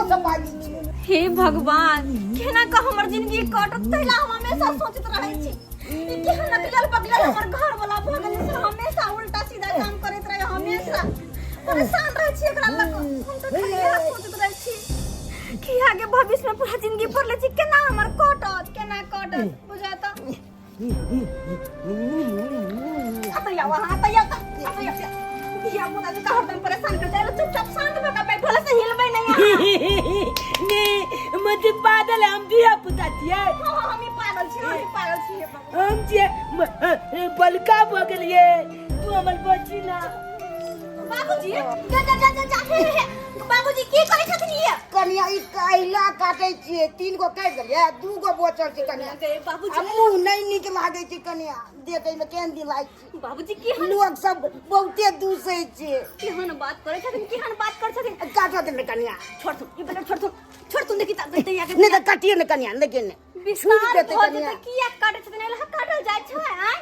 से बाजै छै। हे भगवान, केना कऽ हमर जिंदगी कटत, तैला हम हमेशा सोचैत रहै छी। ई केहन अकलल बगलल हमर घर वाला भऽ गेल से हमेशा उल्टा सीधा काम करैत रहे, हमेशा परेशान रहै छी एकरा लऽ कऽ। हम तऽ खाली इएह सोचैत रहै छी कि आगे भविष्य में पूरा जिंदगी भरले छी, केना हमर कटत, केना कटत बुझाता। अतैया वहाँ अतैया त अतैया धिया पुता जे हरदम परेशान कर जाए, चुपचाप शांत भऽ कऽ बैठल से हिलबै नहीं अहाँ। ने मत पागल, हम धिया पुता छियै। हाँ, हाँ, हम ही पागल छी, हम ही पागल छी हे बाबू। हम छियै बलका भऽ गेलियै, तू हमर बची ना। बाबूजी, जा जा जा जा जा, हे हे हे, बाबूजी की करै छथिन ये? कनिया, ई कैला काटै छियै, 3 गो काटि देलियै, 2 गो बचल छै कनिया। गे बाबूजी, आ मुँह नहि नीक लागै छै कनिया, देखै मे केहन दिन लागै छै। बाबूजी केहन लोक सब बहुते दूसै छै। केहन बात करै छथिन, केहन बात करै छथिन। काटऽ दे ने कनिया। छोड़ तू ई बला, छोड़ तू, छोड़ तू, देखी त दैया के। नहि तऽ काटिए ने कनिया, लेकिन विस्तार छूट देतै भऽ कनिया। जेतै। किया काटै छथिन? एला काटल जाइ छै? आँय,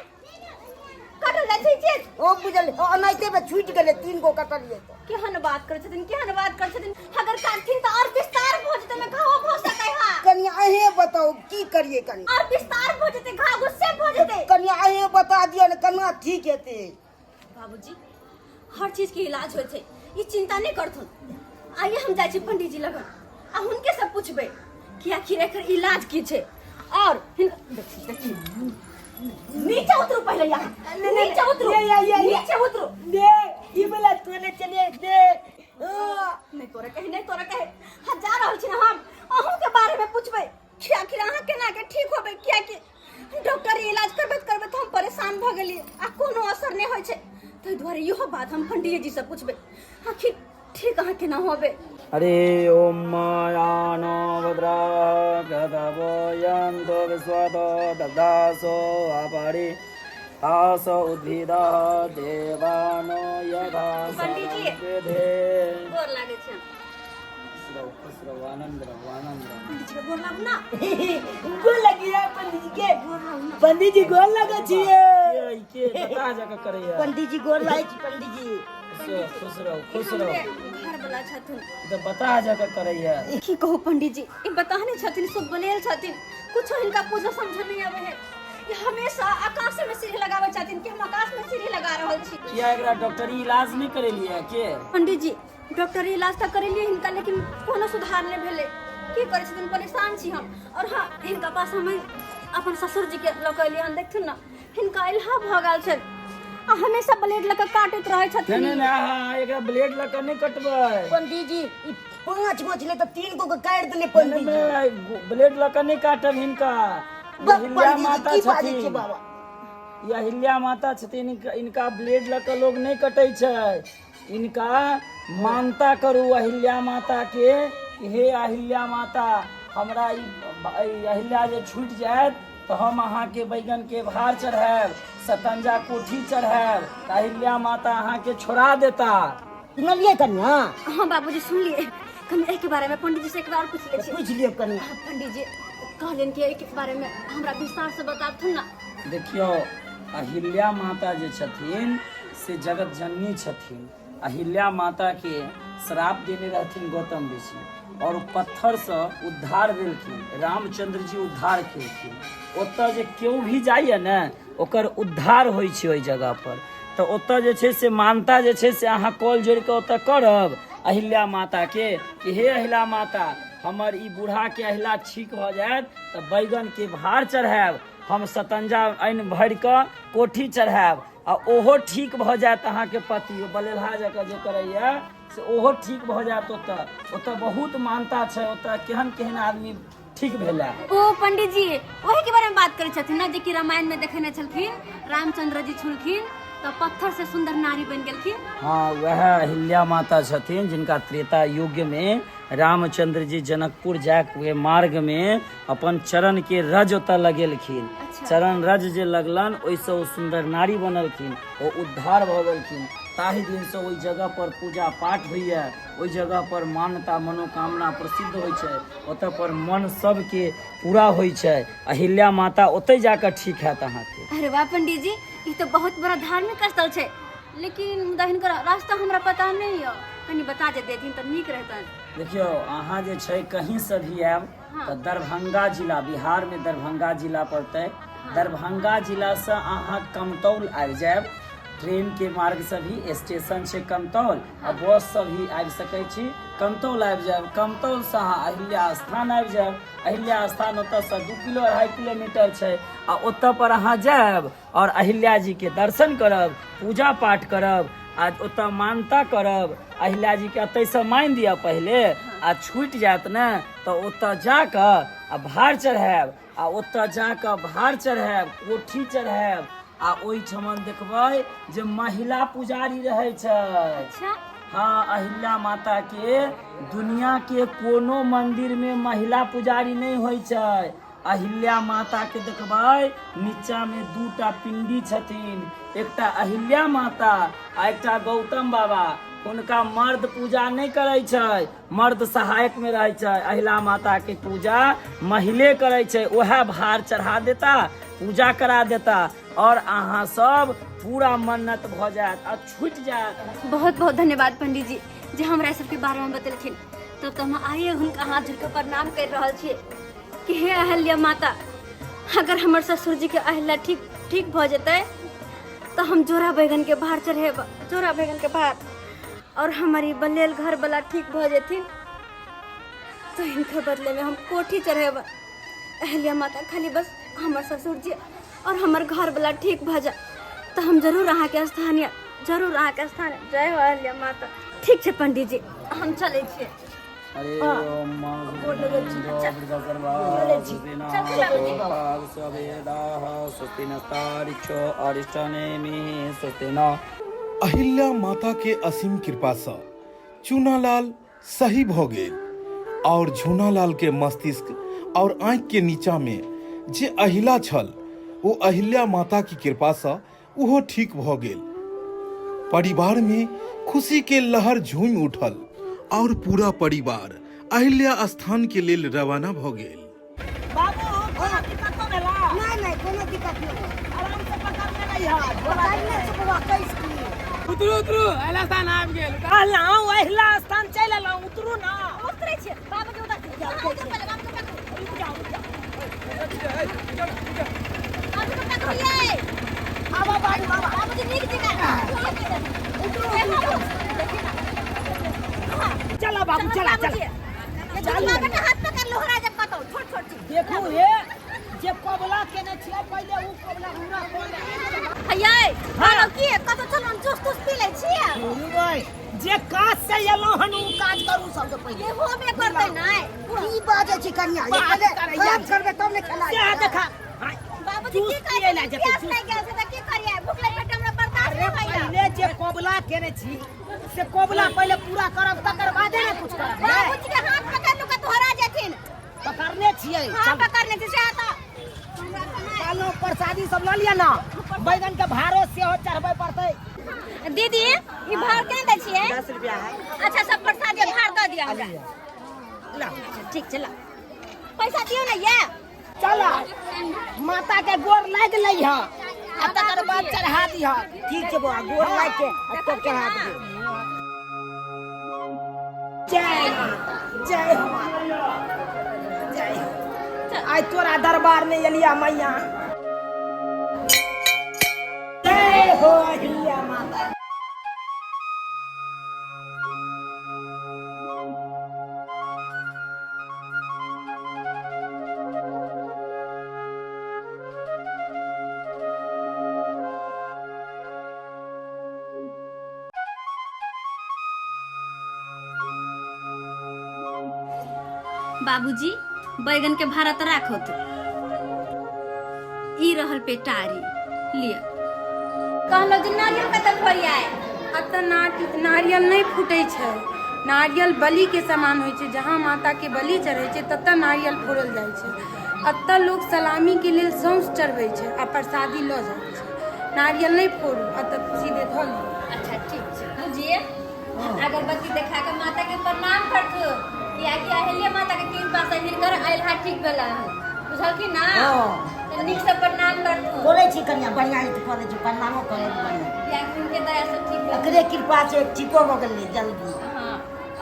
काटल जाइ छै चीज? ओ बुझल ओनाहिते मे छूटि गेलै, 3 गो कटलियै तऽ। केहन बात करै छथिन, केहन बात करै छथिन। अगर काटथिन तऽ और विस्तार भऽ जेतै, में घाव भऽ सकै हा। कनिया, अहें बताउ की करियै कनिया? और विस्तार भऽ जेतै घाव, गुस्से भऽ जेतै। कनिया, अहें बता दिअ ने केना ठीक हेतै। बाबूजी, हर चीज के इलाज होइ छै, ई चिंता नहि करथुन। आइए हम जाइ छी पंडीजी लगन आ हुनके से पूछबै कि आखिर एकर इलाज की छै। और देखी देखी, नीचे उतरू पहले, यहाँ नीचे उतरू। ये, ये, ये, ये। नीचे उतरू। दे ई वाला तोले चलिए दे। नहीं तोरा कहे, नहीं तोरा कहे। हाँ, जा रहल छी ना हम, अहूँ के बारे में पूछबै कि आखिर अहाँ केना के ठीक होबै, कियाकि डॉक्टर इलाज करबैत करबैत हम परेशान भऽ गेलियै आ कोनो असर नहि होइ छै। ताहि दुआरे इहो बात हम पंडित जी से पूछबै, आखिर ठीक अहाँ केना होबै। हरे ओम मायानो भद्रा गतवो विश्वतो ददासो अपरि तासो उद्भिद देवानो यथा पंडित जी। विधे। गोर लागै छै। खुश रहू, खुश रहू, आनंद रहू, आनंद रहू। पंडित जी के गोर लागू ना। गोर लगिए पंडित जी के। पंडित जी गोर लगे छिए। के के बता जाके करैया। पंडित जी, गोर लागै छी पंडित जी। खुश रहू, खुश रहू, खुश हमरे रहू। घर वाला छथुन। तऽ बता जाके करैया। की कहू पंडित जी, ई बताह नहीं छथिन, सब बनेल छथिन, कुछो हिनका पूजा समझ नहीं आवे है। ई हमेशा आकाश में सीढ़ी लगावे छथिन कि हम आकाश में सीढ़ी लगा रहल छी। किया एकरा डॉक्टरी इलाज नहि करेलियै के? पंडित जी, डॉक्टरी इलाज तऽ करेलियै हिनका, लेकिन कोनो सुधार नहि भेलै। की करै छथिन, परेशान छी हम। और हाँ, हिनका पास हम अपन ससुर जी के लऽ कऽ एलियै हन, देखथुन ने, हिनका इल्हा भऽ गेल छनि आ हमेशा ब्लेड लऽ कऽ काटैत रहै नहि छथिन। नहि नहि, आहा, एकरा ब्लेड लऽ कऽ नहि कटबै। पंडित जी, ई 5 बजले तऽ 3 गो के काटि देले पंडित जी। नहि, ब्लेड लऽ कऽ नहि काटब हिनका। अहिल्या पंडित जी, माता की बाजै छियै छथिन बाबा? ई अहिल्या माता छथिन, इनका ब्लेड लऽ कऽ लोग नहि कटै छै। इनका मानता करू अहिल्या माता के, हे अहिल्या माता, हमरा ई अहिल्या जे छूटि जायत तऽ हम अहाँके बैगन के भार चढ़ायब, सतंजा कोठी चढ़ायब, तऽ अहिल्या माता अहाँके छोड़ा देता। सुनलियै कनिया? हाँ बाबूजी, सुनलियै। कनि एहिके बारे में पंडित जी से एक बार पूछ लै छी। पूछि लियौ कनिया। हाँ, पंडित जी कहलनि कि एहिके बारे में हमरा विस्तार से बताबथुन ना। देखियौ, अहिल्या माता जे छथिन से जगत जननी छथिन। अहिल्या माता के श्राप देने रहथिन गौतम ऋषि और पत्थरसँ उद्धार भेलखिन, रामचंद्र जी उद्धार केलखिन। ओतऽ जे केओ भी जाइए ने, ओकर उद्धार होइ छै ओहि जगह पर। तऽ ओतऽ जे छै से मानता जे छै से अहाँ कॉल जोड़ि कऽ ओतऽ करब अहिल्या माताके कि हे अहिल्या माता, हमर ई बूढ़ाके अहिला ठीक भऽ जायत तऽ बैगनके भार चढ़ायब हम, सतंजा आनि भरि कऽ कोठी चढ़ायब, आ ओहो ठीक भऽ जायत अहाँके पति बलेलहा जकाँ जे करैया से ओहो ठीक भऽ जायत। ओतऽ ओतऽ बहुत मानता छै, ओतऽ केहन केहन आदमी ठीक भेलै। ओ पंडित जी ओही के बारे में बात करै छथिन ना, जे कि रामायण में देखेने छलखिन, रामचंद्र जी छुलखिन तऽ पत्थर से सुंदर नारी बनि गेलखिन। हाँ, वएह अहिल्या माता छथिन जिनका त्रेता युग में रामचंद्र जी जनकपुर जाय के मार्ग में अपन चरण के रज ओतऽ लगेलखिन। अच्छा। चरण रज जे लगलन ओहिसँ ओ सुंदर नारी बनलखिन, ओ उद्धार भऽ गेलखिन। ताहि दिनसँ ओहि जगह पर पूजा पाठ होइए, ओहि जगह पर मान्यता मनोकामना प्रसिद्ध होइ छै, ओतऽ पर मन सबके पूरा होइ छै। अहिल्या माता ओतहि जाकऽ ठीक हैत अहाँके। अरे वाह पंडित जी, ई तऽ बहुत बड़ा धार्मिक स्थल छै, लेकिन मुदा हिनकर रास्ता हमरा पता नहीं यऽ, कनि बता जे देथिन तऽ नीक रहतनि। देखियौ, अहाँ जे छै कहीं से भी आयब तऽ दरभंगा जिला, बिहारमे दरभंगा जिला पड़तै। दरभंगा जिलासँ अहाँ कमतौल आबि जायब। ट्रेनके मार्गसँ भी स्टेशन छै कमतौल, आ बससँ भी आबि सकै छी। कमतौल आबि जायब, कमतौलसँ अहाँ अहिल्या स्थान आबि जायब। अहिल्या स्थान ओतऽसँ 2 किलो 2.5 किलोमीटर छै, आ ओतऽ पर अहाँ जायब और अहिल्या जी के दर्शन करब, पूजा पाठ करब आ ओतऽ मानता करब। अहिल्या जी के एतैसँ मानि दिअ पहिले, आ छूटि जायत ने तऽ ओतऽ जाकऽ आ भार चढ़ायब, आ ओतऽ जाकऽ भार चढ़ायब, कोठी चढ़ायब, आ ओहिठमन देखबै जे महिला पुजारी रहै छै। अच्छा। हाँ, अहिल्या माता के दुनिया के कोनो मंदिर में महिला पुजारी नहीं होइ छै। अहिल्या माता के देखबै नीचा में दूटा पिंडी छथिन, एकटा अहिल्या माता आ एकटा गौतम बाबा। हुनका मर्द पूजा नहीं करै छै, मर्द सहायक में रहै छै। अहिल्या माता के पूजा महिले करै छै। वएह भार चढ़ा देता, पूजा करा देता और अहाँ सब पूरा मन्नत भऽ जायत आ छूटि जायत। बहुत बहुत धन्यवाद पंडित जी जे हमरा सबके बारे में बतेलखिन। तब तो हम आइए हुनका हाथ जोड़ के प्रणाम कर रहल छियै कि हे अहिल्या माता, अगर हमर ससुर जी के अहिल्या ठीक ठीक भऽ जेतै तऽ हम जोड़ा बैगन के भार चढ़ेब, जोड़ा बैगन के भार, और हमर ई बलेल घर वाला ठीक भऽ जेथिन तो इनके बदले में हम कोठी चढ़ेब। अहिल्या माता, खाली बस हमर ससुर जी और हमर घर वाला ठीक भऽ जाए तऽ हम जरूर अहाँके स्थान आयब, जरूर अहाँके स्थान आयब। जय हो अहिल्या माता। ठीक छै पंडित जी, हम चलै छियै। अरे अहिल्या माता के असीम कृपा सँ चूनालाल सही भऽ गेल और झूनालाल के मस्तिष्क और आँखि के नीचा में जे अहिला छल ओ अहिल्या माता की कृपा सँ ओहो ठीक भऽ गेल। परिवार में खुशी के लहर झूमि उठल और पूरा परिवार अहिल्या स्थान के लेल रवाना भऽ गेल। बाबू, कोनो दिक्कत तो भेला? नहीं नहीं, कोनो दिक्कत नहीं। आराम से पकड़ने रही है। पकड़ने से बौआ कैस की। उतरू उतरू, अहिला स्थान आबि गेल। कहलहुँ अहिला स्थान चलि एलहुँ, उतरू ना। उतरै छियै बाबू के, उतर पहिले बाबू के पकड़ू। रुकि जाउ, रुकि जाउ। बाबू के पकड़ियै। आबा बाबू, आबा। बाबूजी नीक जकाँ उतरू, उतरू। देखिए ना। हाँ। चला बाबू, चला चला। चल बाबा के हाथ पकड़ लोहरा जब कतौ छोट छोट चीज। देखू हे, जे कबला केने छियै पहिले उ कबला हमरा कऽ ले। हैयै, कहलहुँ की कतौ चलू, हम जूस तूस पी लै छियै। भाई, जे काज से एलहुँ हन उ काज करू सबसे पहिले। ये होबे करतै नहि। की बाजै छी कनिया? ये बात पहिले करैया। काम करबै तब ने खेलाइ। सएह देखा। बाबूजी जूस की पियै लए करियै? जेतै, प्यास जूस। लागि गेल छै तऽ की करियै? भूख लागि पेट हमरा बर्दाश्त अरे नहि होइया। पहिले जे कबला केने छी से कबला पहिले पूरा करब, तकर बादे ने कुछ करब। ने बाबूजी के हाथ पकड़ लू, कतौ हरा जेथिन। पकड़ने छियै। हाँ, चल। पकड़ने छी सएह तऽ हमरा तऽ नहि। कहलहुँ प्रसादी सब लऽ लिअ ने, बैगन के भारो सेहो चढ़बै पड़तै। दीदी, ई भार केना दै छियै? 10 रुपया है। अच्छा, सब प्रसाद के भार दऽ दिअ हमरा। ला। अच्छा, ठीक छै, ला पैसा दियौ ने ये। चल, माता के गोर लागि लै ह आ तकर बाद चढ़ा दिह। ठीक छै बौआ, गोर लागि के आ तब चढ़ा दियौ। जय माता, जय हो माता, जय हो। आइ तोरा दरबार में एलिया मैया। जय हो अहिल्या माता। बाबूजी, बैगन के भाड़ा तो राखो तू। ई रहल पेटारी लिअ। कहलो जे नारियल कतऽ फोड़ियाए? एतऽ नारियल नहि फूटै छै। नारियल बलिके समान होइ छै। जहाँ माताके बलि चढ़ै छै ततऽ नारियल फोड़ल जाइ छै। एतऽ लोक सलामीके लेल सौंस चढ़बै छै आ प्रसादी लऽ जाइ छै। नारियल नहि फोड़ू, एतऽ सीधे धऽ लिअ। अच्छा, ठीक छै। बुझिए अगरबत्ती देखा के माता के प्रणाम करथु, कियाकि अहिल्या माता के कृपा से हिनकर अहिला ठीक भेला हन, बुझल की ना? हाँ। तऽ नीक से प्रणाम करथु। करै छी कनिया, बढ़िआँ ई करै छी, प्रणामो करै छी बढ़िआँ। कियाकि हुनके दया से ठीक भेल। एकरे कृपा से ठीको भऽ गेलै जल्दी। हाँ,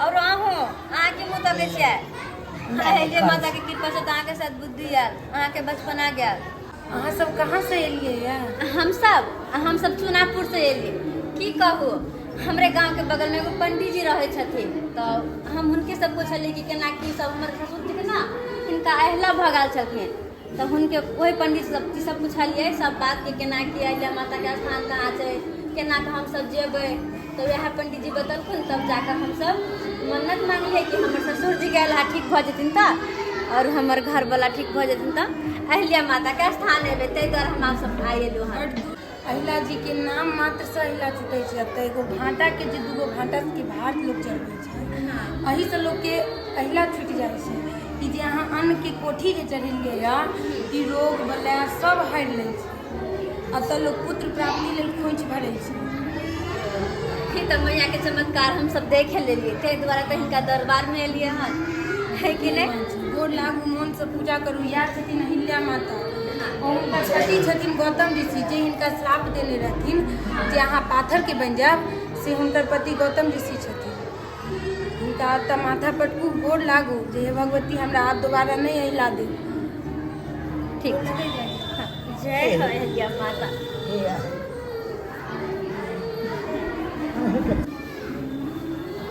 और अहूँ अहाँके मुँह तकै छियै। जे माता के कृपा से तऽ अहाँके साथ बुद्धि आयल, अहाँके बचपन आ गेल। अहाँ सब कहाँ से एलियै ये? हमसब चुनापुर से एलियै। की कहू, हमरे गांव के बगल में एगो पंडीजी जी रहै छथिन, तऽ हम हुनके से पुछलियै कि केना की सब हमर ससुर जी के ना हिनका अहिला भऽ गेल छलखिन, तऽ हुनके ओहि पंडीजी सब जी सब पुछलियै सब बात के केना की अहिल्या माता के स्थान कहाँ छै, केना कऽ हमसब जेबै, तऽ वएह पंडीजी बतेलखुन, तब जाकऽ हमसब मन्नत मांगलियै कि हमर ससुर जी के अहिला ठीक भऽ जेथिन तऽ और हमर घरवला ठीक भऽ जेथिन तऽ अहिल्या माता के स्थान एबै, ताहि दुआरे हम सब आइ एलहुँ हन। अहिला जी के नाम मात्र से अहिला छूटै छै। एतऽ एगो भाटा के जे दूगो भाटा के भार लोक चढ़बै छै, एहि से लोक के अहिला छूटि जाइ छै। ई जे अहाँ अन्न के कोठी जे चढ़ेलियै यऽ, ई रोग बला सब हरि लै छै। एतऽ लोक पुत्र प्राप्ति लेल खोंइछ भरै छै। ई तऽ मैया के चमत्कार हम सब देखे लेलियै, ताहि दुआरे तऽ हिनका दरबार में एलियै हन, है कि नहि? गोर लागू, मोन से पूजा करू। इएह छथिन अहिल्या माता। ओ हुनकर पति छथिन गौतम ऋषि, जे हिनका श्राप देने रहथिन जे अहाँ पाथर के बनि जायब, से हुनकर पति गौतम ऋषि छथिन। हुनका एतऽ माथा पटकू, गोर लागू जे हे भगवती, हमरा आब दोबारा नहि अहिला देब। ठीक छै, जय हो अहिल्या माता।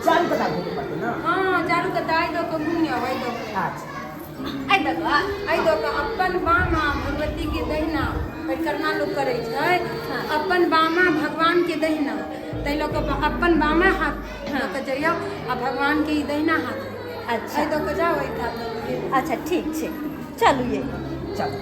चारू कता घूमे पड़तै ने? हँ, चारू कता आइ दऽ कऽ घुमियौ, आइ दऽ कऽ। अच्छा। आइ दऽ कऽ। एहि दऽ कऽ अपन बामा भगवतीके दहिना, परिक्रमा लोक करै छै, अपन बामा भगवानके दहिना, ताहि लऽ कऽ अपन बामा हाथ लऽ कऽ जइयौ आ भगवानके ई दहिना हाथ। अच्छा। एहि दऽ कऽ जाउ, एहि कात दऽ कऽ। अच्छा, ठीक छै, चलू ये। चल।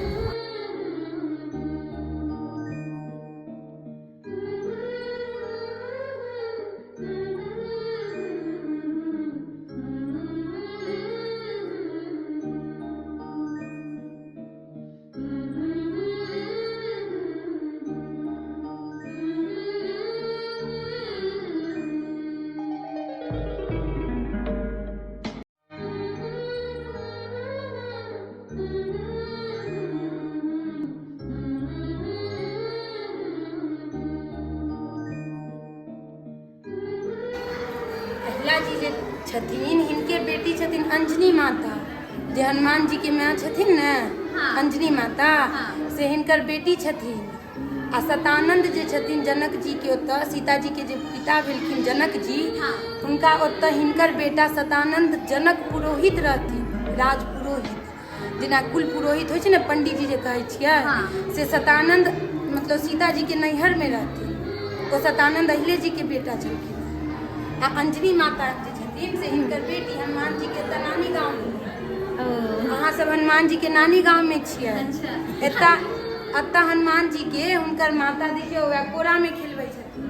अहिला जी जे छथिन, हिनके बेटी छथिन अंजनी माता, जे हनुमान जी के माय छथिन ने। हाँ। अंजनी माता। हाँ। से हिनकर बेटी छथिन। आ शतानंद जे छथिन, जनक जी के ओतऽ सीता जी के जे पिता भेलखिन जनक जी, हाँ। हुनका ओतऽ हिनकर बेटा शतानंद जनक पुरोहित रहथिन, राज पुरोहित, जेना कुल पुरोहित होइ छै ने, पंडीजी जे कहै छियै। हाँ। से शतानंद मतलब सीता जी के नैहर में रहथिन। ओ शतानंद अहिले जी के बेटा छलखिन। आ अंजनी माता जे छथिन से हिनकर बेटी, हनुमान जी के एतऽ नानी गाँव में। ओ। अहाँ सब हनुमान जी के नानी गाँव में छियै। अच्छा। एतऽ एतऽ हनुमान जी के हुनकर माता देखियौ वएह कोरा में खेलबै छथिन।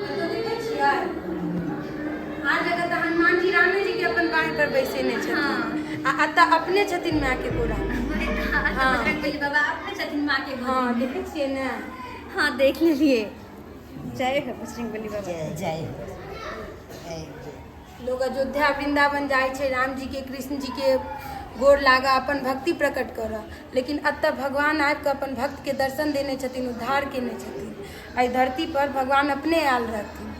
कतौ देखै छियै? आर जगह तऽ हनुमान जी रामे जी के अपन बाँहि पर बैसेने छथिन आ एतऽ अपने छथिन माय के कोरा में। हाँ। बजरंगबली बाबा अपने छथिन माँ के गोद हाँ। में। देखै छियै ने? हाँ, देख लेलिए। जय हो बजरंगबली बाबा। जय जय हो, जय जय। लोग अयोध्या वृंदावन जाइ छै राम जी के, कृष्ण जी के गोर लागऽ, अपन भक्ति प्रकट करऽ, लेकिन एतऽ भगवान आबि कऽ अपन भक्त के दर्शन देने छथिन, उद्धार केने छथिन। एहि धरती पर भगवान अपने आयल रहथिन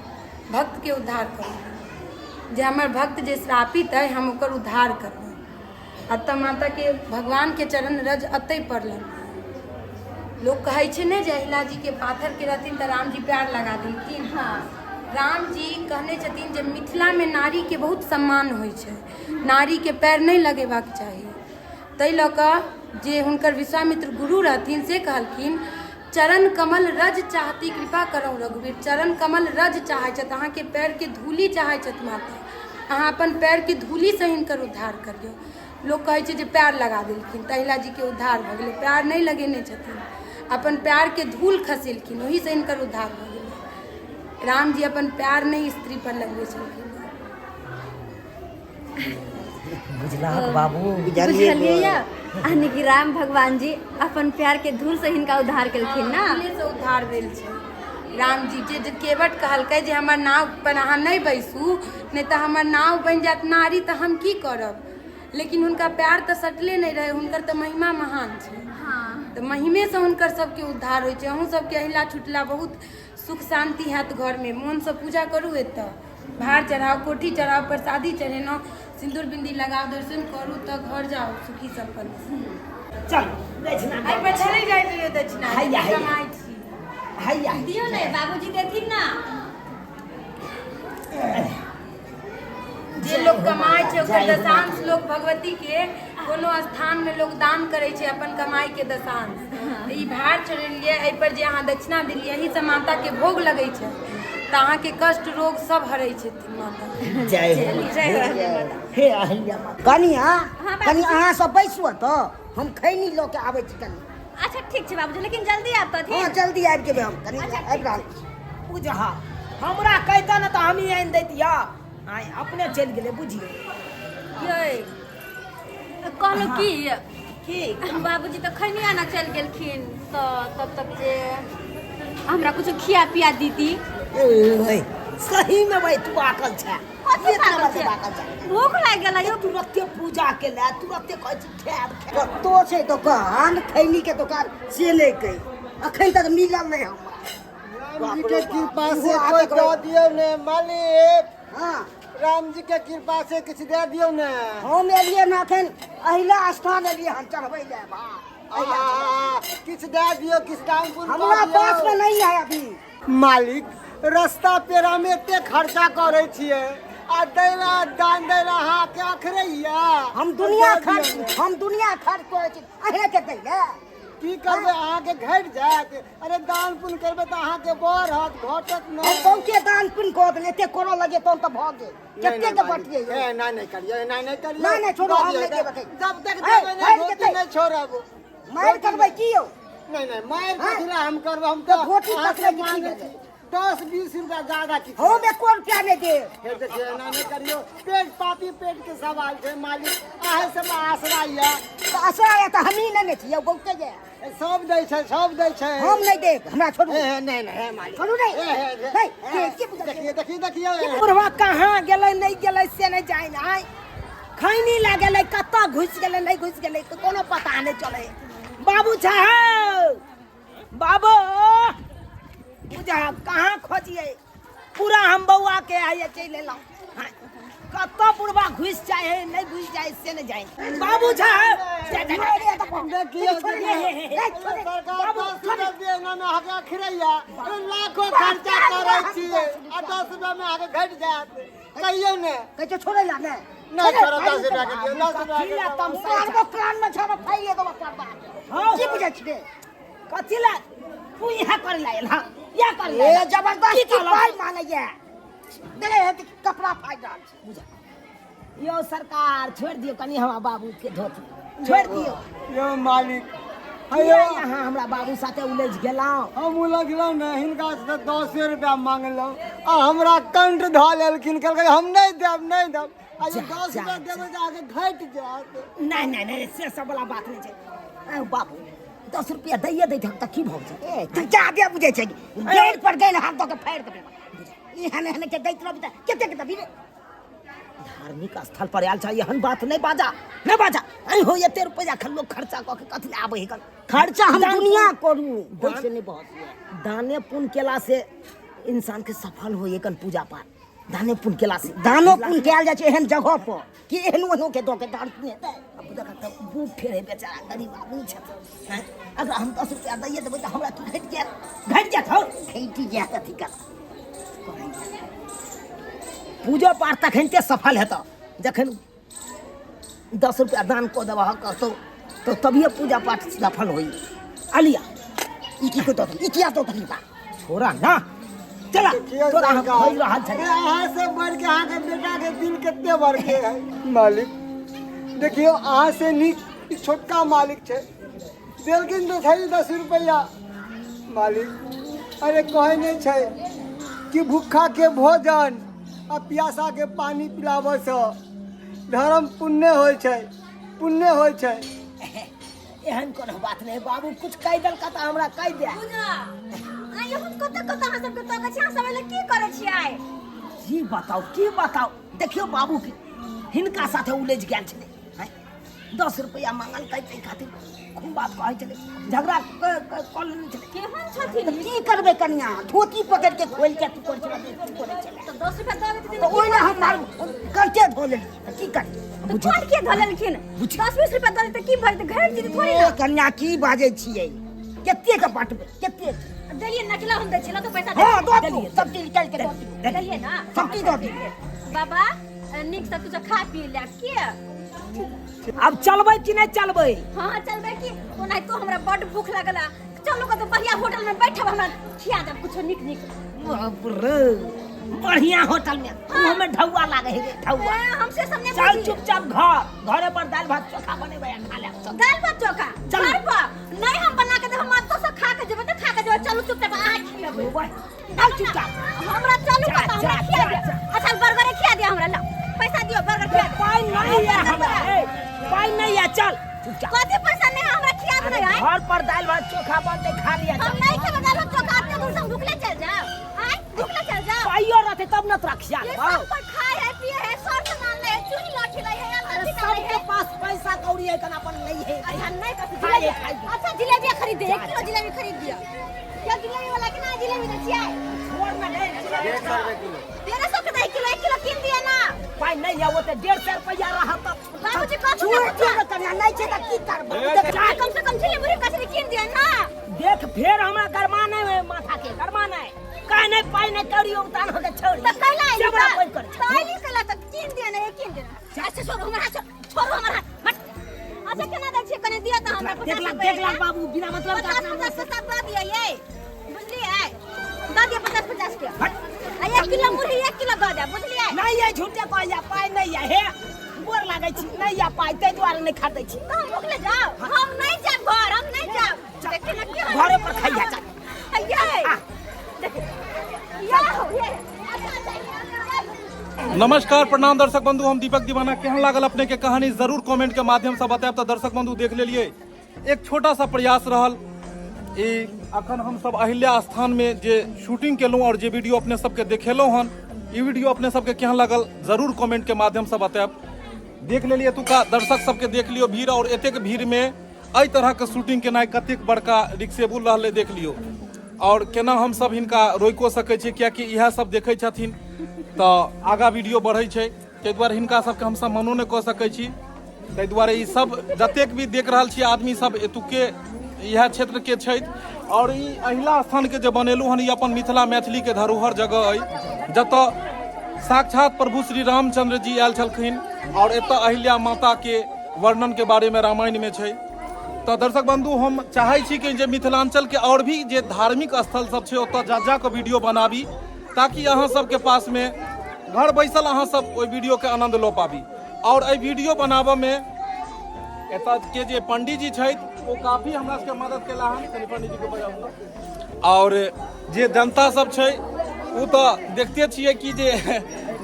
भक्त के उद्धार करऽ, जे हमर भक्त जे श्रापित अइ, हम ओकर उद्धार करबै। एतऽ माता के, भगवान के चरण रज एतै पड़लनि। लोक कहै छै ने जे अहिला जी के पाथर के रहथिन तऽ रामजी पैर लगा देलखिन। हाँ। राम जी कहने छथिन जे मिथिलामे नारीके बहुत सम्मान होइ छै, नारीके पैर नहि लगेबाक चाही। ताहि लऽ कऽ जे हुनकर विश्वामित्र गुरु रहथिन से कहलखिन, चरण कमल रज चाहती कृपा करौ रघुवीर। चरण कमल रज चाहै छथि, अहाँके पैरके धूली चाहै छथि माता, अहाँ अपन पैरके धूलीसँ हिनकर उद्धार करियौ। लोक कहै छै जे पैर लगा देलखिन तऽ अहिला जीके उद्धार भऽ गेलै। पैर नहि लगेने छथिन, अपन पैरके धूल खसेलखिन, ओहीसँ हिनकर उद्धार भऽ गेलै। राम जी अपन पैर नहि स्त्री पर लगबै छलखिन। बुझलहक बाबू? बुझलियै यानी कि राम भगवान जी अपन प्यार के धूल से हिनका उद्धार केलखिन ना? धूले से उद्धार भेल छै। राम जी जे केवट कहलकै जे हमर नाव पर अहाँ नहि बैसू, नहि तऽ हमर नाव बनि जायत नारी, तऽ हम की करब? लेकिन हुनका प्यार तऽ सटले नहि रहै। हुनकर तऽ महिमा महान छै। हाँ। तऽ महिमेसँ हुनकर सबके उद्धार होइ छै। अहूँ सबके अहिला छुटला बहुत सुख शान्ति हैत घरमे। मोनसँ पूजा करू, एतऽ भार चढ़ाउ, कोठी चढ़ाउ, प्रसादी चढ़ेलहुँ, सिन्दूर बिन्दी लगाउ, दर्शन करू, तऽ घर जाउ सुखी सम्पन्न। चल दक्षिणा एहि पर चलि जाइत रहियौ दक्षिणा। हैया, हैया। कमाइ छी। हैया। दियौ ने बाबूजी, देथिन ना। जे लोक कमाइ छै ओकर दशांश लोक भगवती के कोनो स्थान मे लोक दान करै छै अपन कमाई के दशांश। तऽ ई भार चढ़ेलियै, एहि पर जे अहाँ दक्षिणा देलियै, एहि से माता के भोग लगै छै, तऽ अहाँके कष्ट रोग सब हरै छथिन माता। जय हो। जय हो माता। हे अहिल्या माता। कनिया, हाँ, बाबूजी। कनि अहाँ सब बैसू तऽ हम खैनी लऽ के आबै छी कनि। अच्छा ठीक छै बाबूजी, लेकिन जल्दी आबि हँ तथिन। जल्दी आबि जेबै हम कनि। अच्छा, आबि ठीक रहल छै। छी। बुझहा, हमरा कहितऽ ने तऽ हमही आनि दैतियऽ। आइ अपने चलि गेलै बुझियौ। यै, कहलहुँ की? की? बाबूजी तऽ खैनी आना चलि गेलखिन, तऽ तब तक जे हमरा कुछो खिया पिया दीदी। ओए, सही में भाई तू पागल छै। कथी एक नंबर पागल के छै? पागल छै। भूख लागि गेल यौ। तुरते पूजा के ले तुरते कहै छी खायब खायब। कत्तो छै दोकान, खैनी के दोकान, से नहि कहि अखन तक मिलल नहि हमरा। राम जी के कृपा से ओहो कोई आदत दऽ दियौ ने मालिक। हँ। राम जी के कृपा से किछु दए दियौ ने। हम एलियै ने अखन अहिला स्थान एलियै हन चढ़बै लए भार। आ, किछु दए दियौ, किछु दान पुण्य कऽ हमरा दियौ। पास में नहीं है अभी। मालिक, रस्ता पेरा में एते खर्चा करै छियै आ दै ला दान दै ला अहाँके अखरैया। हम दुनिया दऽ दियौ खर्च ने। हम दुनिया खर्च करै छी अहें के दै लए। की करबै, अहाँके घटि जायत। अरे दान पुण्य करबै तऽ अहाँके बढ़त, घटत हम नहि। बहुते दान पुण्य कऽ देलियै, एते करऽ लगे तहन तऽ भऽ गेल। नहि, कते नहि, के मालिक, बटियै यौ? ए, एना नहि करियौ, एना नहि करियौ। नहि, नहि, छोड़ू, दऽ हम दियौ, नहि देब एखन। जब तक ए, देबै नहि मारि धोती देतै। नहि छोड़ब। मारि करबै की यौ? नहि नहि, मारि हाँ? कथी लए हम करब? हम तऽ तऽ धोती अहाँके पकड़ै के की मांगै भेलै? छी 10-20 रुपया ज्यादा किछु। हम एको रुपया नहि देब। हे देखियौ, एना नहि करियौ। पेट पापी पेट के सवाल छै मालिक, अहाँ सब आसरा यऽ। तऽ असरा यऽ तऽ हमही नहि ने छियै, बहुते यऽ। सब दै छै, सब दै छै। हम नहि देब, हमरा छोड़ू। हे हे, नहि नहि, हे मालिक। छोड़ू नहि। हे हे हे। नहि, के बुझल? देखिए देखिए देखिए। बुढ़वा कहाँ गेलै नहि गेलै से नहि जानि। आइ खैनी लए गेलै, कतऽ घुसि गेलै नहि घुसि गेलै तऽ कोनो पता नहि चलै। बाबू साहब, बाबू बुझा, कहाँ खोजियै पूरा हम बौआ के? आइए चलि एलहुँ। हाँ, कतऽ बुढ़वा घुसि जाइ है नहि घुसि जाइ से नहि जाइ। बाबू साहब, जा, जा, जा, जा। देखियौ देखियौ सरकार, 10 रुपया दियै ना अहाँके अखरैया। अरे लाखो खर्चा करै छियै आ 10 रुपया में अहाँके घटि जायत, कहियौ ने। कहै छै छोड़ै ला नहि। नहि छोड़ब, 10 रुपया के दियौ, 10 रुपया कथी के लए दियौ। तमसाइ मारबो कान में छाबो फाइए देबो करबा। हँ। की बुझै छियै? कथी लए तू इएह करे ला एल? हँ, इएह करे ला ए एल। जबरदस्ती की कहलौं? पाइ मांगैया, देखे हे कपड़ा फाड़ि रहल छै। यौ सरकार, छोड़ि दियौ कनि हमरा बाबू के धोती छोड़ि दियौ। यौ मालिक। किया हेयौ। अहाँ हमरा बाबू साथे उलझि गेलहुँ? हम उलझलहुँ ने, हिनका से 10 रुपया मांगलहुँ आ हमरा कंठ धऽ लेलखिन, कहलकै हम नहि देब, नहि देब। आ जा, 10 जा, रुपया देबै तऽ अहाँके घटि जायत। नहि नहि नहि, से सब वाला बात नहि छै। आउ बाबू, 10 रुपया दैये दैत तऽ की भऽ जेतै? ए तू जादे बुझै छै, गेल पर गेल हाथ दऽ के फाड़ि देबै। एहन एहन के दैत रहबी तऽ कते के देबी रे? धार्मिक स्थल पर आयल छै, एहन बात नहि बाजा, नहि बाजा। अइ हो, एते रुपया खन लोग खर्चा कऽ के कथी लए आबै है? खर्चा हम दान दुनिया करू, दान- ओहिसे नहि बहस यऽ। दाने पुण्य केला से इंसान के सफल होय कन पूजा पाठ, दाने पुण्य केला से। दानो पुण्य कयल जाइ छै एहन जगह पर कि एहन ओहनो के दऽ के दान पुण्य हेतै? अब देखा तऽ बूढ़ फेर है, बेचारा गरीब आदमी छथिन हैं? अगर हम 10 रुपया दैये देबै तऽ हमरा की घटि जायत? घटि जायत हौ? घटि जायत अथी कर। पूजो पाठ तखन सफल हेतौ जखन 10 रुपया दान कऽ देबह कहतौ तऽ तभिए पूजा पाठ सफल होई। अलिया। ई की दऽ देली? ई किया दऽ देली बा? छोड़ा ना, चला। देखियौ तोरा हम सरकार, खोजि रहल छलियै। अहाँ से बढ़ के अहाँके बेटा के दिल कते बड़के है मालिक। देखियौ, अहाँ से नीक ई छोटका मालिक छै, देलखिन तऽ छै 10 रुपैआ मालिक। अरे कहै नहि छै कि भूखा के भोजन आ प्यासा के पानी पिलाबऽसँ धर्म पुण्य होइ छै, पुण्य होइ छै। एहन कोनो बात नहि बाबू, कुछ कहि देलका तऽ हमरा कहि दे। पूजा आइ हम कतऽ कतऽ अहाँ सबके तकै छी? अहाँ सब एले की करै छी आइ? की बताउ, की बताउ, देखियौ बाबू के, हिनका साथे उलझि गेल छलै हैं? 10 रुपैआ मांगलकै ताहि खातिर खूब बात कहै छलै झगड़ा कऽ लेने छलै। केहन छथिन? तऽ की करबै कनिया, धोती पकड़ि के खोलि के अथी करै छलै, अथी करै छलै। तऽ 10 रुपया दऽ देथिन। तऽ ओहि लए हम मार कंटे धो लेलियै, तऽ की करियै? तऽ कोन के धऽ लेलखिन? 10-20 रुपया दऽ देतै की भऽ जेतै? घटि जेतै थोड़ी ओ ने। कनिया, की बाजै छियै? कते के बाँटबै, कते? देलियै नकला हम दै छियै, तऽ पैसा हँ, दऽ दियौ, सब चीज निकालि के दऽ दियौ। देलियै ना? सब चीज दऽ दियौ। बाबा, नीक से कुछो खा पी ले के। आब चलबै कि नहि चलबै? हाँ चलबै की, ओनाहितो हमरा बड्ड भूख लगल है। चलू कतौ बढ़िया होटल में बैठब, हमरा खिया देब कुछो नीक नीक। बाप रे, बढ़िया होटल में मुँह में ढौआ लागे है रे, ढौआ। ए, हम से सब नहीं चल बुझी। चुपचाप घर, घरे पर दालि भात चोखा बनेबै आ खा लेब सब। दालि भात चोखा? चल। घर पर नहीं हम बना के देब, हम अतौ से खा के जेबै तऽ खा के जेबै। चलू चुपचाप, अहाँ खियेबै। ओए, चल चुपचाप। हमरा चलू जा, कतौ हमरा जा, खिया जा, दिअ। जा। अच्छा बर्गरे खिया दिअ हमरा, ला पैसा दिअ, बर्गर खिया दिअ। पाइ नहीं है हमरा, ए, पाइ नहीं है, चल चुपचाप। कथी पैसा नहीं है, हमरा खिया दे अरे घर पर दालि भात चोखा बनतै, खा लिया। हम नहीं खेबै दालि भात चोखा, एते दूर से हम भुखले चल जाओ। आय भुखले चल जाओ। पाइयो रहतै तब न तोरा खिया ये देबौ। सब कोई खाए है पिए है, सर सामान ले है, चूनी लाठी ले है, अरे अथी कर ले सबके है। पास पैसा कौड़ी है कना अपन नहीं है। अच्छा नहीं कथी खाए जिलेबी। खाए। अच्छा जिलेबी खरीद दे, 1 जा, किलो जिलेबी खरीद दिया। क्या जिलेबी वाला के ना जिलेबी दे छियै? छोड़ ना रे, जिलेबी। 150 के 1 किलो, 1 किलो कीन दिया ना। पाइ नहीं है, ओते 150 रुपैया रहत तब। बाबूजी कहू छोड़ ना। दियौ ने कनिया, नहीं छै तऽ की करबै? देख, आ, कम से कम झिली मुरही कचरी कीन दिया ना। देख फेर हमरा गरमा नहीं होय, माथा के गरमा नहीं। काहे नहीं पाइ नहीं कौड़ी उतान होके छोड़ी। तऽ कैला आइली? जबरा तऽ कोइ करै छै। तऽ आइली कैला? तऽ कीन दिया ना, एक कीन दिया ना। अच्छा छोड़ू हमर हाथ, छोड़ू हमर हाथ, हट। अच्छा केना दै छियै? कने दिअ तऽ हमरा देख 50 ला, रुपैआ। देख ला बाबू, बिना मतलब के 50 अपना 50 के सब दऽ दिअ यै, बुझलियै? दऽ दिअ 50 50 के। हट। आ 1 किलो मुरही, 1 किलो दऽ देब, बुझलियै? नहीं है, झूठे कहैया पाइ नहीं है। हे गोर लागै छी, नहीं है पाइ, ताहि दुआरे नहीं खरीदै छी। तऽ हम भुखले जाउ? हम नहीं जायब घर, हम नहीं जायब। देखिए ना की घरे पर खइया, चल। यै देखिए, या हो ये। अच्छा अच्छा ये। नमस्कार, प्रणाम दर्शक बंधु, हम दीपक दीवाना। केहन लागल अपने के कहानी जरूर कमेंट के माध्यम से बतायब। तो दर्शक बंधु देख लेलिए, एक छोटा सा प्रयास रहल ई। अखन हम सब अहिल्या स्थान में जे शूटिंग केलहुँ और जे वीडियो अपने सबके देखेलहुँ हन, ई वीडियो अपने सबके केहन लागल जरूर कमेंट के माध्यम से बतायब। देख लेलिए एतुका दर्शक सबके, देख लियो भीड़, और एतेक भीड़ में एहि तरह के शूटिंग केनाइ कतेक बड़का रिक्सेबुल रहलै देख लियो। और केना हम सब हिनका रोकिओ सकै छियै, कियाकि इएह सब देखै छथिन तऽ आगाँ वीडियो बढ़ै छै। ताहि दुआरे हिनका सबके हमसब मनो नहि कऽ सकै छी। ताहि दुआरे ई सब जतेक भी देख रहल छी आदमी सब एतुके इएह क्षेत्रके छथि। और ई अहिला स्थानके जे बनेलहुँ हन, ई अपन मिथिला मैथिलीके धरोहर जगह अइ, जतऽ साक्षात प्रभु श्री रामचंद्र जी आयल छलखिन और एतऽ अहिल्या माताके वर्णनके बारेमे रामायणमे छै। तऽ दर्शक बंधु, हम चाहै छी कि जे मिथिलांचलके और भी जे धार्मिक स्थल सब छै ओतऽ जा जा कऽ वीडियो बनाबी, ताकि अहाँ सबके पासमे घर बैसल अहाँ सब ओहि वीडियोके आनंद लऽ पाबी। और एहि वीडियो बनाबऽमे एतऽ के जे पंडीजी छथि ओ काफी हमरा सबके मदद केला हन। कनि पंडीजी के बजाउ। और जे जनता सब छै ओ तऽ देखते छियै कि जे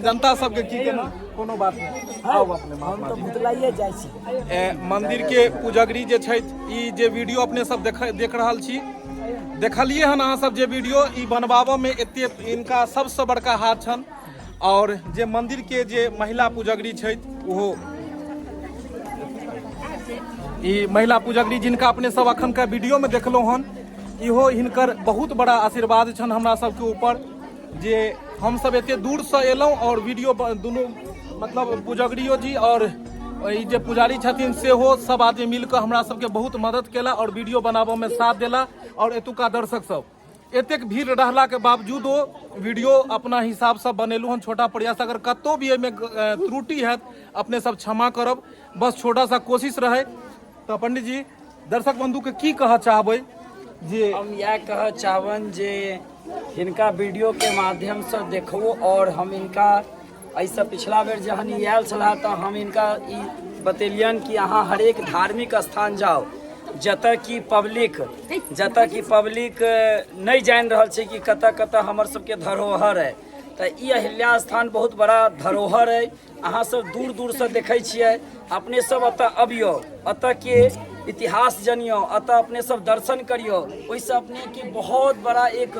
जनता सबके की केना। कोनो बात नहि, आउ अपने हम तऽ भुतलाइए जाइ छी। मंदिर के पुजगरी जे छथि, ई जे वीडियो अपने सब देख रहल छी, देखलिए हन अहाँ सब जे वीडियो, ई बनबाबऽ में एते इनका सबसँ बड़का हाथ छन। और जे मंदिर के जे महिला पुजगरी छथि, ओहो ई महिला पुजगरी जिनका अपने सब अखन के वीडियो में देखलहुँ हन, इहो हिनकर बहुत बड़ा आशीर्वाद छन हमरा सबके ऊपर, जे हम सब एते दूर से एलहुँ और वीडियो दुनू मतलब पुजगरियो जी और ई जे पुजारी छथिन सेहो सब आदमी मिलकर हमरा सबके बहुत मदद केला और वीडियो बनाबऽ में साथ देला। और एतुका दर्शक सब एतेक भीड़ रहला के बावजूदो वीडियो अपना हिसाब से बनेलहुँ हन, छोटा प्रयास। अगर कतौ भी एहिमे त्रुटि हैत अपने सब क्षमा करब, बस छोटा सा कोशिश रहे। तऽ पंडित जी, दर्शक बंधु के की कहऽ चाहबै? जे हम इएह कहऽ चाहबनि जे हिनका वीडियोके माध्यमसँ देखू। और हम हिनका एहिसँ पिछला बेर जहन ई आयल छलाह तऽ हम हिनका ई बतेलियनि कि अहाँ हरेक धार्मिक स्थान जाउ जतऽ कि पब्लिक नहि जानि रहल छै कि कतऽ कतऽ हमर सबके धरोहर है। तऽ ई अहिल्या स्थान बहुत बड़ा धरोहर अइ। अहाँ सब दूर दूरसँ देखै छियै। अपने सब एतऽ अबियौ, एतऽके इतिहास जनियौ, एतऽ अपने सब दर्शन करियौ। ओहिसँ अपनेके बहुत बड़ा एक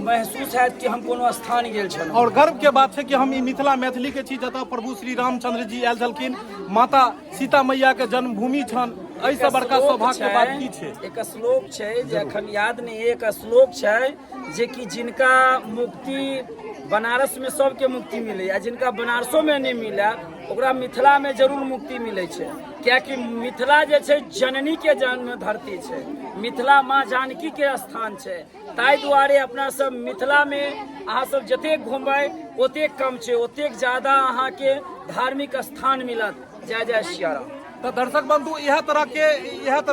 महसूस हैत कि हम कोनो स्थान गेल छलहुँ। और गर्व के बात छै कि हम ई मिथिला मैथिली के छी, जतऽ प्रभु श्री रामचंद्र जी आयल छलखिन, माता सीता मैया के जन्मभूमि छन। एहिसँ बड़का सौभाग्य के बात की छै? एक श्लोक छै जे अखन याद नहि, एक श्लोक छै जे कि जिनका मुक्ति बनारस में सबके मुक्ति मिले आ जिनका बनारसो में नहीं मिले ओकरा मिथिला में जरूर मुक्ति मिले छै, कियाकि मिथिला जे छै जननी के जन्म धरती छै, मिथिला माँ जानकी के स्थान छै। ताहि दुआरे अपना सब मिथिला में अहाँ सब जतेक घूमबै ओतेक कम छै, ओतेक ज्यादा अहाँके धार्मिक स्थान मिलत। जय जय सियाराम। तऽ दर्शक बंधु, इएह तरह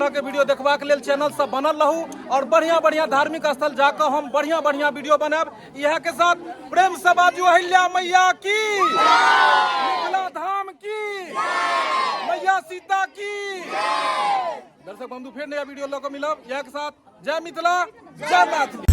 के वीडियो देखबाक लेल चैनल सब बनल रहू और बढ़िया बढ़िया धार्मिक स्थल जाकऽ हम बढ़िया बढ़िया वीडियो बनायब। इएह के साथ प्रेम से बाजू अहिल्या मैया की, मिथिला धाम की, मैया सीता की। दर्शक बंधु, फिर नया वीडियो लऽ कऽ मिलब। इएह के साथ जय मिथिला, जय मैथिली।